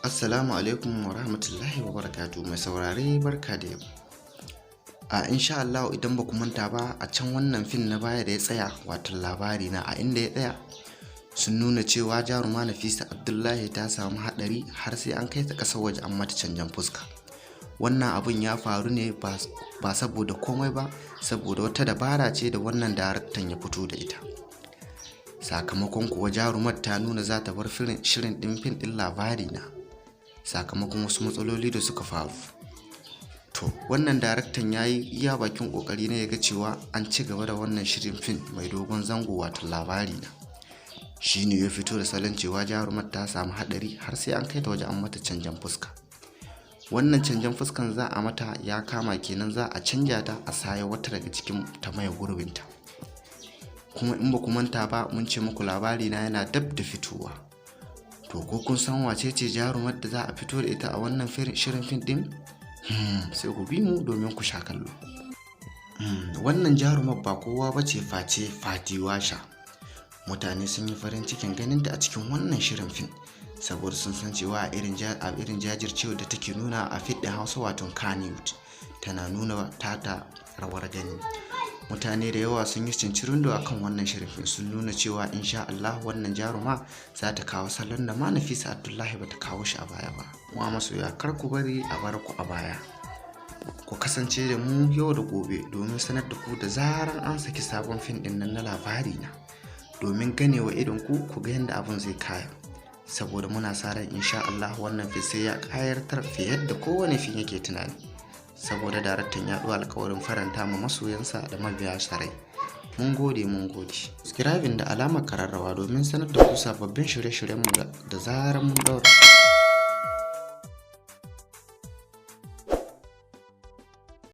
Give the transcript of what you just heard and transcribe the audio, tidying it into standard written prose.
Assalamu alaikum wa rahmatullahi wa barakatuh. Mai saurare, barka da yau. A insha Allah, idan ba ku manta ba, a can wannan fim na baya da ya tsaya, wato Labari Na, a inda ya tsaya, sun nuna cewa jaruma Nafisa Abdullahi ta samu haɗari har sai an kai ta ƙasar waje an mata canjan fuska. Wannan abun ya faru ne ba saboda komai ba, saboda wata dabara ce da wannan daraktan ya fito da ita. Sakamakon kuwa jarumar ta nuna za ta bar shirin ɗin fim ɗin Labari Na sakamakon wasu matsaloli da suka faru. To, wannan daraktan ya yi iya bakin kokari na ya ga cewa an ci gaba da wannan shirin fim mai dogon zango, wato Labari Na. Shi ne ya fito da salon cewa jarumar ta samu haɗari har sai an kai ta waje an mata canjan fuska. Wannan canjan fuskan za a mata ya kama kenan za a canja ta, a saya wata daga cikin ta maye gurbinta. Kuma in ba ku manta ba, mun ce muku Labari Na yana dab da fitowa. To, ko kun san wace ce jarumar da za a fito da ita a wannan shirin fim din? Sai ku bi mu domin ku sha kallo. Wannan jarumar ba kowa ba ce face Fati Washa. Mutane sun yi farin cikin ganinta a cikin wannan shirin fim, saboda sun san cewa a irin jajircewa da take nuna a fim ɗin Hausa, wato Kannywood, tana nuna tata rawar gani. Mutane da yawa sun yi cincirindo akan wannan shirin fim, sun nuna cewa insha Allah wannan jaruma za ta kawo salon da ma Nafisa Abdullahi bata kawo shi a baya ba. Wa masoya, kar ku bari a bar ku a baya. Ku kasance da mu yau da gobe domin sanar da ku da zaran an saki sabon fim din nan na Labari Na, domin ganewa idon ku, ku ga yadda abun zai kaya, saboda muna sa ran insha Allah wannan fim sai ya kayatar fiye da kowane fim yake tunani, saboda daraktan ya ɗau alkawarin faranta ma masoyansa da mabiya sarai. Mun gode, mun gode. Subscribing da alamar kararrawa domin sanar da ku sababbin shirye-shiryenmu da zarar mun ɗaura.